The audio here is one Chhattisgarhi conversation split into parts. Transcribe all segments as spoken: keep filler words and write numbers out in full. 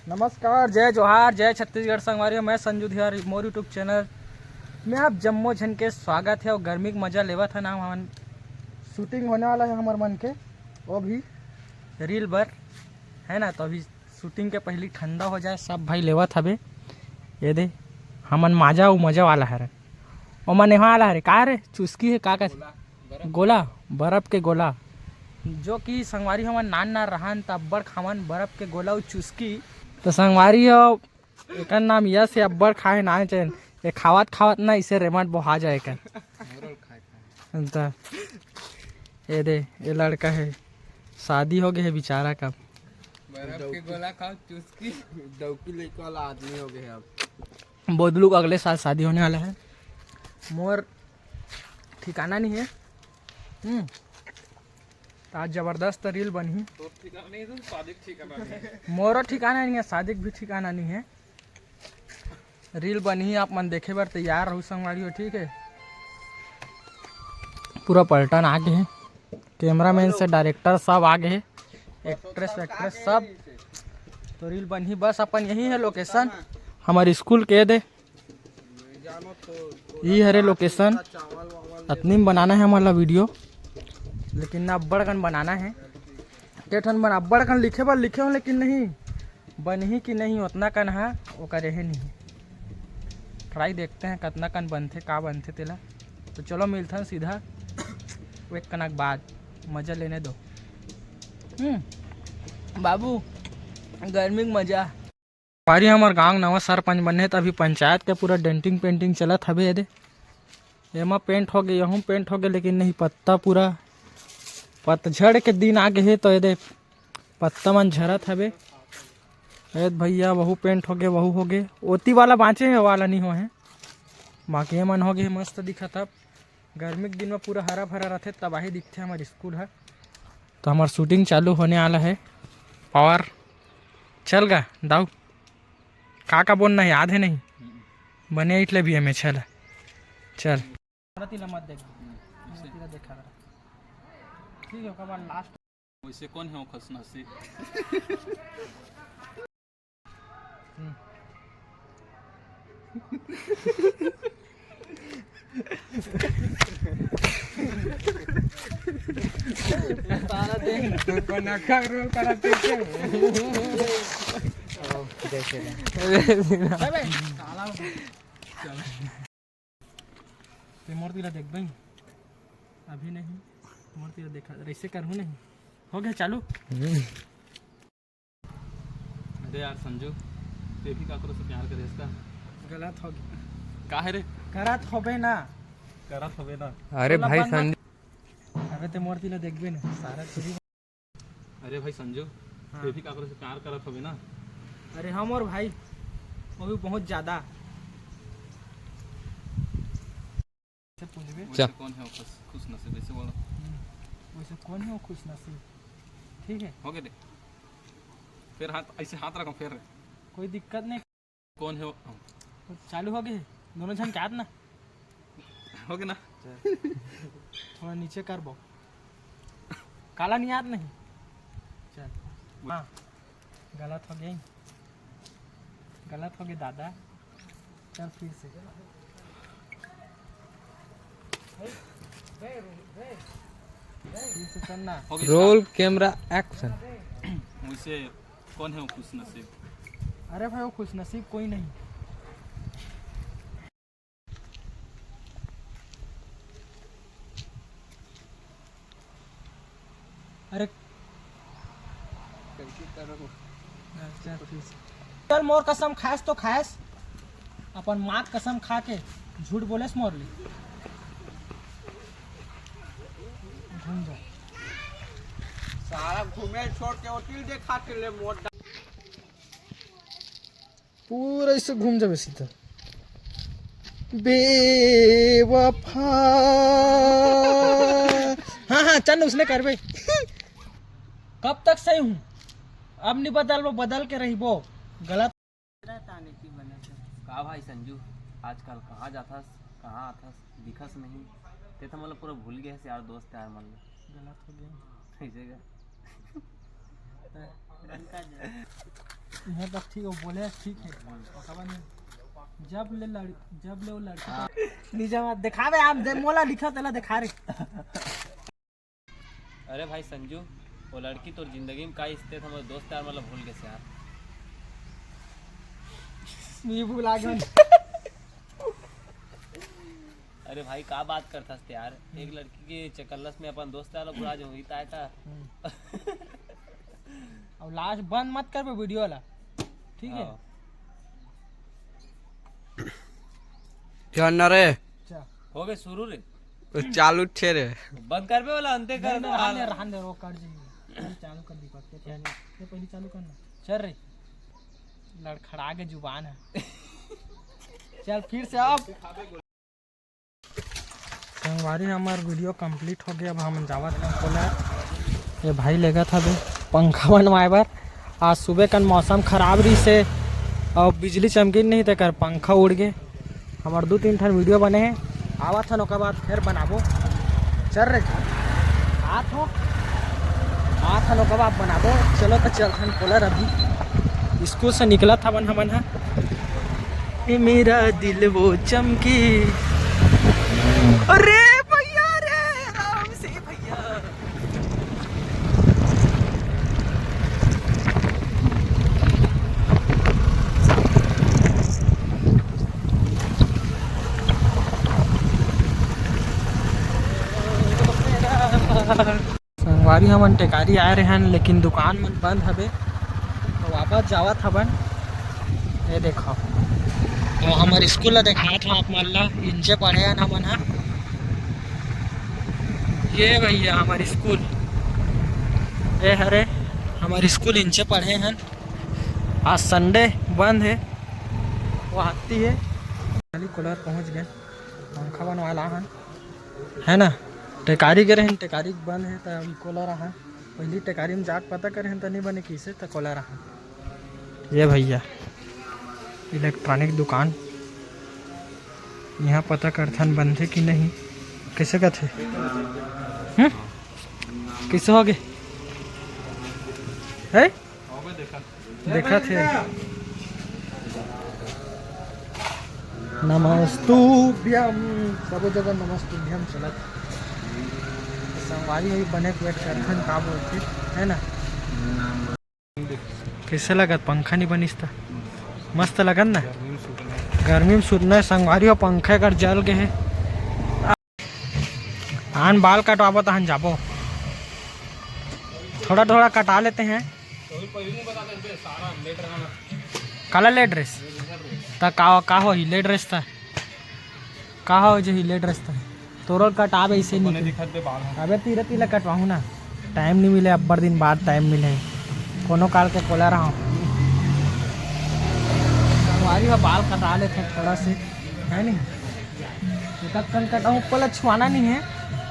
नमस्कार, जय जोहार, जय छत्तीसगढ़ संगवारी हो। मैं संजू धियार, मोर YouTube चैनल में आप जम्मो झन के स्वागत है। और गर्मी के मजा लेवत है ना, हमन शूटिंग होने वाला है हमर मन के, वो भी रील बर है ना। तो अभी शूटिंग के पहली ठंडा हो जाए, सब भाई लेवत हबे। ये दे, हमन माजा उ मजा वाला हरे, ओमन एहा वाला हरे का रे, चुस्की है का का? गोला, बर्फ के गोला, जो कि संगवारी हमन नान नान रहन त अब्बड़ खावन बर्फ के गोला अउ चुस्की। तो संगवारी हो, एकर नाम यस है, अब्बड़ खाए ना चैन। ये खावत खावत ना इसे रेमट बोहा जाए कर। त ये दे, ये लड़का है, शादी हो गए है बेचारा का। बर्फ के गोला खाओ, चुस्की। डौकी लइका वाला आदमी हो गए अब। बोदलू का अगले साल शादी होने वाला है। मोर ठिकाना नहीं है। हम्म। त आज जबरदस्त रील बनही। तोर ठिकाना नहीं है, तो शादी के ठिकाना नहीं है। मोरो ठिकाना नहीं है, शादी के भी ठिकाना नहीं है। रील बनही, आप मन देखे बर तैयार रहू संगवारी हो, ठीक है। पूरा पलटन आ गे हे, कैमरामैन से डायरेक्टर सब आ गे हे, एक्ट्रेस वैक्ट्रेस सब। तो रील बनही, बस अपन यही है लोकेशन, हमर स्कूल के दे। ई हरे लोकेशन। अतनी में बनाना है हमन ला वीडियो, लेकिन ना अब्बड़ कन बनाना है। के ठन बन अब्बड़ कन लिखे बर लिखे हो, लेकिन नहीं बनही कि नहीं, उतना कन हा ओकर एहे नहीं। ट्राई देखते हैं कतना कन बनथे, का बनथे तेला। तो चलो मिलथन सीधा एक कनक बाद, मजा लेने दो। हम्म, बाबू, गर्मी के मजा। पारी हमर गांव नवा सरपंच बने हे, त अभी पंचायत के पूरा डेंटिंग पेंटिंग चलत हवे। एदे, एमा पेंट हो गे, यहूँ पेंट हो गे, लेकिन नहीं, पत्ता पूरा पतझड़ के दिन आ गे हे, तो एदे पत्ता मन झरत हवे। ए भैया, वहू पेंट हो गे, वहू हो गे, ओती वाला बाँचे हे, वाला नहीं हो हे, बाकी ये मन हो गे, मस्त दिखत हब। गर्मी के दिन में पूरा हरा भरा रहथे, तबाही दिखथे हमर स्कूल ह। तो हमर शूटिंग चालू होने वाला है। पावर चल गा दाऊ, का का बोलना है, याद है नहीं? बने इठले भी हमें, चल, चल। तीला मत देख, तीला देखा रहा। ठीक है, ओकर बाद लास्ट। वैसे कौन है वो खुशनसीब? सारा दिन पनखा रोल करत हे। जय श्री राम। अबे, काला हो गया। ते मोर तीला देख भाई, अभी नहीं, मोर तीला देखा, ऐसे करहूँ नहीं। हो गया चालू। अरे यार संजू, ते भी काकरो से प्यार करे इसका? गलत हो गया। काहे रे? करत होबे ना। करत होबे ना। अरे तो भाई लबंग संजू। अबे ते मोर तीला देखबे ना, सारा चोरी। अरे भाई संजू, हाँ। ते भी काकरो से प्यार करत होबे ना? अरे हम और भाई, वो भी बहुत ज्यादा। से पूछबे। वैसे चल। कौन है वो खुश, खुश नसीब, ऐसे बोलो। हम्म, वैसे कौन है वो खुश नसीब? ठीक है। हो गया दे। फिर हाथ, ऐसे हाथ रखो, फिर। कोई दिक्कत नहीं। कौन है वो? चालू हो गए दोनों झन के हाथ ना। हो गया ना? थोड़ा नीचे कर बो। काला नहीं याद नहीं। चल। हाँ, गलत हो गई, गलत हो गई दादा। चल फिर से, फिर से चल ना। हो गया। Roll camera action. वैसे कौन है वो खुश नसीब? अरे भाई, वो खुश नसीब कोई नहीं। अरे कैसे करो? अच्छा, ठीक है। चल, मोर कसम खाएस तो खाएस, अपन माँ के कसम खा के झूठ बोलेस मोर ले। घूम जा। सारा घूमे छोड़ के होटल देखा के ले मोटा। पूरा ऐसे घूम जाबे सीधा। बेवफा। हाँ, हाँ, चल, उसने करबे। कब तक सही हूँ? अब नहीं बदलबो, बदल के रहिबो। गलत। का भाई संजू, आजकल कहाँ जाथस, कहाँ आथस, दिखस नहीं? ते तो मतलब पूरा भूल गए हस यार, दोस्त यार मन। गलत हो गया। ऐसे का? इहाँ तक ठीक हो, बोले ठीक है। जब ले लड़-, जब ले वो लड़की को नीचे मत दिखावे, आप दे मोला लिखा तेला दिखा रे। अरे भाई संजू, वो लड़की तोर जिंदगी में का स्थिति था, मोर दोस्त यार, मतलब भूल गए यार। ये भूल आ गया। अरे भाई, का बात करथस ते यार? एक लड़की के चकल्लस में अपन दोस्त वाला बुरा जो हुई ताय था। हम्म। अब लास्ट बंद मत करबे वीडियो वाला, ठीक है? हाँ। क्या ना रे? अच्छा। हो गए शुरू रे। तो चालू छे रे। बंद करबे वाला अंते कर नहीं, दो नहीं, रहन हाल। दे, रहन दे, वो कट जाएगी। पहले चालू कर दी, पत्ते पहले, ये पहले चालू करना। चल रे, लड़खड़ा के जुबान है। चल फिर से अब। संगवारी, हमार वीडियो कंप्लीट हो गया। अब हम जावत हन कोला। ये भाई लेगत हवे पंखा बनवाए बर। आज सुबह कन मौसम खराब रहिसे और बिजली चमकिन नहीं, तेकर पंखा उड़ गे। हमार दू तीन ठन वीडियो बने हैं, आवत हन ओकर बाद फिर बनाबो। चल रे, आत हो, आत हन ओकर बाद बनाबो। चलो तो चलथन कोला। अभी स्कूल से निकलत हवन हमन ह। ए मेरा दिल वो चमकी। अरे भैया रे, राम से भैया। संगवारी, हमन टेकारी आए रहन, लेकिन दुकान मन बंद हवे, तो वापस जावत हवन। ये देखो, तो हमर स्कूल ला देखात हो आप मन ला, इंचे पढ़े हन हमन ह। ये भैया हमर स्कूल, ये हरे हमर स्कूल, इंचे पढ़े हन। आज संडे बंद है, वो आती है। खाली कूलर पहुँच गए, पंखा बनवा ला हन। है ना, टेकारी गे रहेन, टेकारी बंद हे, त अभी कोला रहा। पहली टेकारी में जाके पता करे हन, त नहीं बने, किसे त कोला रहा। ये भैया, इलेक्ट्रॉनिक दुकान, यहाँ पता करथन बनथे कि नहीं, कैसे कथे? हम्म? कैसे हो गए? है? देखत हे। नमस्तुभ्यम, सबो जगह नमस्तुभ्यम चलत। संगवारी होई, बने के wait करथन, का बोलथे, है ना? कैसे लगत? पंखा नहीं बनिस त मस्त लगत ना। गर्मी में सुतना है संगवारी हो, पंखा कर जल गए है। आन बाल कटवाबो तहन जाबो, थोड़ा थोड़ा कटा लेते हैं। काला लेट ड्रेस त का, का होही लेट ड्रेस त? का हो जही लेट ड्रेस त? तोरो कटाबे इसे नहीं दिखत बे बाल ह। अबे तीरे तीला कटवाहूँ ना, टाइम नहीं मिले, अब्बड़ दिन बाद टाइम मिले। कोनो काल के कोला रहा हूँ। संगवारी हो बाल कटा लेते थोड़ा से, है नहीं? एकर कन कटाऊँ, ऊपर ला छुआना नहीं है।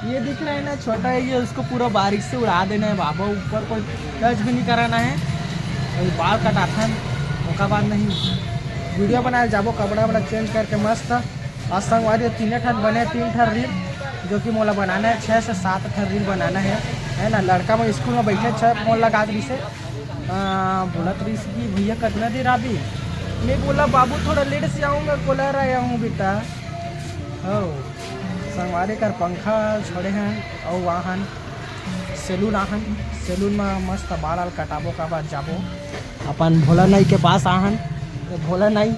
ये दिख रहा है ना छोटा है, ये उसको पूरा बारीक से उड़ा देना है बाबा, ऊपर कोई टच भी नहीं कराना है। अभी बाल कटाथन, ओकर बाद नहीं वीडियो बनाए जाबो, कपड़ा वपड़ा चेंज करके मस्त। आज संगवारी तीन ठन बने, तीन ठन रील जो कि मोला बनाना है, छः से सात ठन रील बनाना है, है ना। लड़का मन स्कूल में बैठे छे, फोन लगा के रिसे। आ, बोलत रहिस कि भैया कतना देर आबे? मैं बोला बाबू थोड़ा लेट से आऊँगा, कोला रहा हूँ बेटा। हो, संगवारी कर पंखा छोड़े हन, अउ आहन सैलून आहन, सैलून में मस्त बाल आल कटाबो का बाद जाबो। अपन भोला नाई के पास आहन, तो भोला नाई,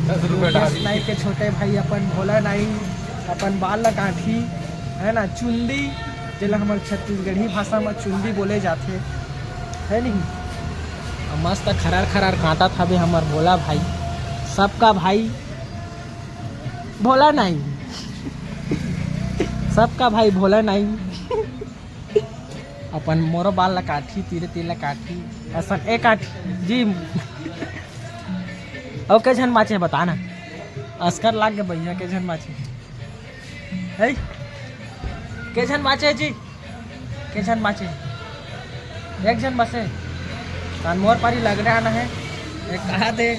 दस रुपये योगेश डाली। नाई के छोटे भाई अपन भोला नाई अपन बाल ला काटही, है ना, चुंदी, जेला हमर छत्तीसगढ़ी भाषा में चुंदी बोले जाथे, है नहीं? अउ मस्त खरार खरार काटत हवे हमर भोला भाई, सबका भाई भोला नाई, सबका भाई भोला नाई। अपन मोरो बाल ला काटही, तीरे तीर ला काटही, असन ए काटही जी। अउ के झन बाचे बता ना, अस्कर लाग गे भैया, के झन बाचे? है? के झन बाचे जी? के झन बाचे? एक झन बसे। तन मोर पारी लगने आना है। एक कहा दे।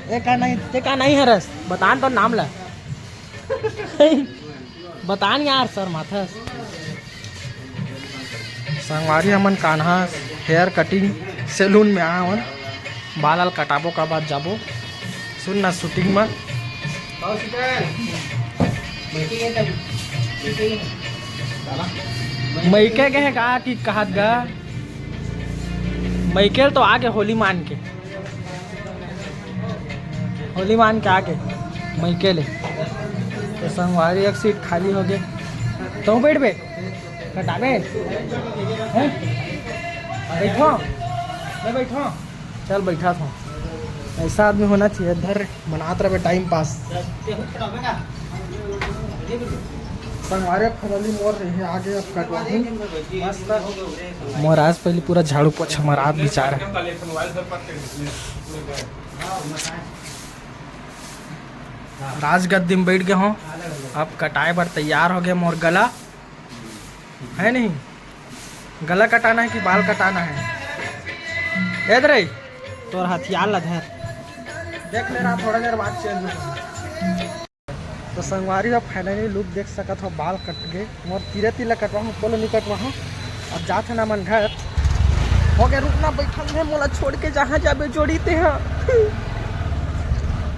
एक का नहीं, ते का नहीं हरस? बता न तो नाम ला। बता न यार, शर्माथस। संगवारी हमन कान्हा हेयर कटिंग सैलून में आए हवन। बाल आल कटाबो का बाद जाबो। सुन ना, शूटिंग में। मइके के हे का कि कहत गा? मइके तो आगे होली मान के, होली मान के आगे मइके ले। तो संगवारी, एक सीट खाली हो गए, तो बैठ बे, कटाबे हैं? बैठो, मैं बैठो। चल, बैठा था। ऐसा आदमी होना चाहिए, धर, मनात रहे टाइम पास। संगवारी, finally मोर रहे आगे, अब कटवाहूँ मस्त। मोर आज पहले पूरा झाड़ू पोछा मरात बिचारा। राजगद्दी में बैठ गए हों, अब कटाए बर तैयार हो गए मोर गला, है नहीं? गला कटाना है कि बाल कटाना है? ए दे रे, तोर हथियार ला धर। देख ले रहा, थोड़ा देर बाद चेंज हो। तो संगवारी हो, finally look देख सकत हो, बाल कट गए। मोर तीरे तीर ला कटवाहूँ, ऊपर ले नहीं कटवाहूँ। अब जात है ना मन घर। हो गया, रुकना, बैठल है, मोला छोड़ के जहाँ जाबे जोड़ी ते हा।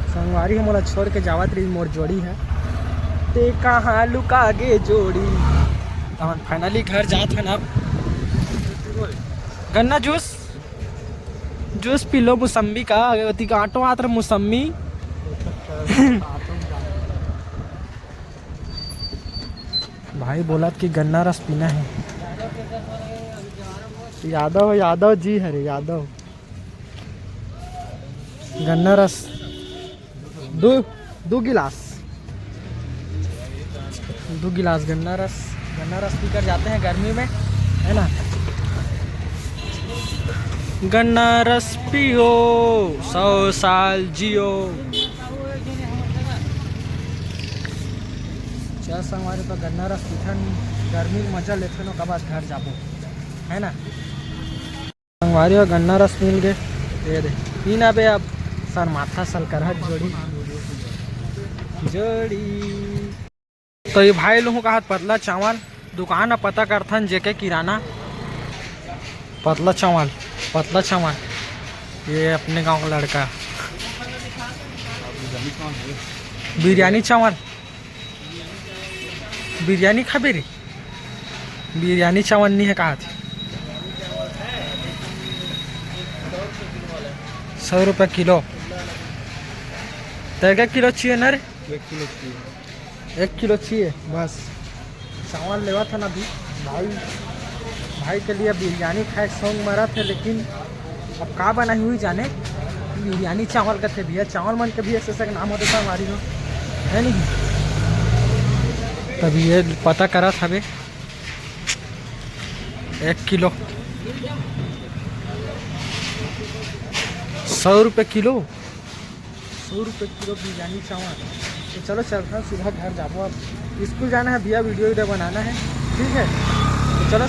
संगवारी हो, मोला छोड़ के जावत रही मोर जोड़ी है, ते कहाँ लुका गे जोड़ी। तो हम finally घर जात है ना। गन्ना जूस, जूस पी लो, मौसम्मी का, ओती का आटो आत रहा, मौसम्मी। भाई बोलत कि गन्ना रस पीना है। यादव, यादव जी हरे, यादव। गन्ना रस दू, दू गिलास, दू गिलास गन्ना रस, गन्ना रस पीकर जाते हैं गर्मी में, है ना? गन्ना रस पियो, सौ साल जियो। चल संगवारी, तो गन्ना रस पीथन, गर्मी में मजा लेथन, ओकर बाद घर जाबो, है ना? संगवारी हो, गन्ना रस मिल गए, दे दे, पीना बे अब। सर माथा सल करहट जोड़ी, जोड़ी। तो ये भाई लोगों का हाथ पतला चावल दुकान है, पता करथन जेके किराना। पतला चावल, पतला चावल, ये अपने गांव का लड़का। बिरयानी चावल, बिरयानी खाबे रे? बिरयानी चावल नहीं है कहा थी? सौ रुपये किलो। तो एक किलो चाहिए ना रे? एक किलो चाहिए। एक किलो चाहिए बस। चावल लेवा था ना अभी भाई, भाई के लिए बिरयानी खाए शौक मरा थे, लेकिन अब का बनाई हुई जाने। बिरयानी चावल का थे भैया, चावल मन के भी ऐसे ऐसे नाम होते संगवारी हो, है नहीं? तभी ये पता करा था बे। एक किलो सौ रुपये किलो। सौ रुपये किलो बिरयानी चावल। तो चलो चलता हूँ सीधा घर जाबो, अब स्कूल जाना है भैया, वीडियो वीडियो बनाना है, ठीक है? तो चलो।